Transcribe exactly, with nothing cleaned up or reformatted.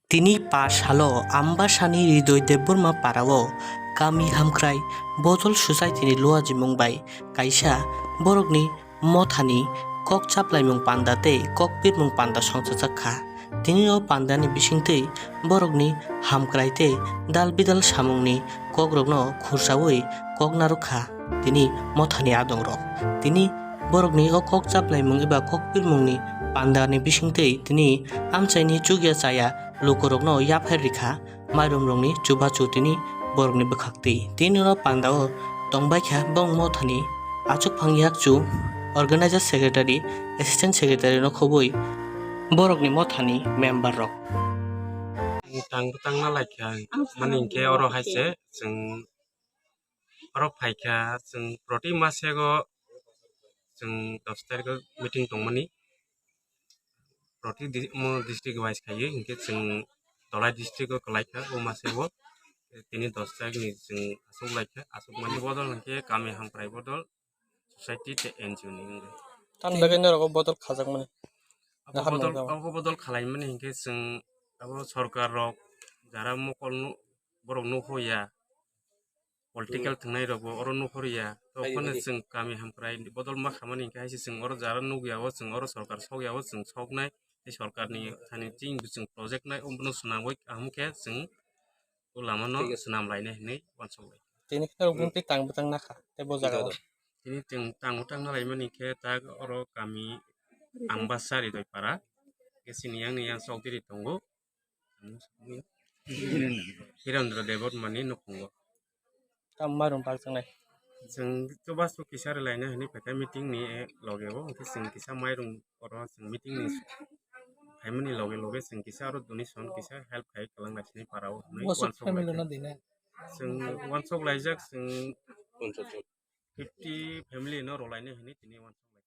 Tini pa salo Ambasani Ridoi Debbarma parao kami hamkrai Bodol Society ni luajimung bai kaisa borokni mothani kok chaplaimung panda tei kok pirmung panda songchajak kha. Tini o pandani bisingtwi borokni hamkrai tei dal bidal samungni kokrokno khursaui kok narwk kha tini mothani adongrok. Tini borokni o kok chaplaimung eba kok pirmungni pandani bisingtwi tini amchaini chukya chaya lukurokno yaphai rikha, mairum rokni chubachu tini borokni bwkhaktwi. Tini no pandao tongbaikha bong mothani achukphang yakchu, organizer secretary, assistant secretary no khobwi borokni mothani member rok. Tang tangna laikha, mani hinkhe oro hai se chwng oro phaikha, chwng proti masego chwng dos tarikh o meeting tongmani, proti di-, mo district wise khaiwi hinkhe chwng Dholai district o kwlaikha o masego, tini dos tarikh ni chwng aswk laikha, aswk mani bodol hinkhe kami hamkrai bodol society tei N G O ni wngwi. Tamni bagwi norok o bodol khajakmani? Abo bodol, abo bodol khalaimani hinkhe chwng abo sorkar rok jara mokol nu-, borok nuhoya, political thwngnai rok bo oro nuhorya. To phano chwng kami hamkrai bodol ma khamani hinkhe hai se chwng oro jara nukya o, chwng oro sorkar sokya o, chwng soknai tei sorkar ni thani chwng, chwng project nai omono swnamwi kaham khe chwng o lama no swnam lainai hinwi uansuk lai. Tini kheno bumtwi tang bwtang nakha tei bo jaga o. Tini chwng tang bwtang nalaimani khe tak oro kami Ambasa Ridoi para khe chini yang ni yang sok diri tongo. Hirendra Debbarmani nukhungo. Tamo mairum pakjaknai? Chwng chubachu kisa rwlaina hinwi phaikha meeting ni loge o, hwnkhe chwng kisa mairum oro chwng meeting ni phaimani loge loge chwng kisa aro donation kisa help khai kwlangnaisini para o hwnwi uansuk family laikha. No dina? Chwng uansuk laijak chwng fifty family no rwlaina hinwi tini uansuk.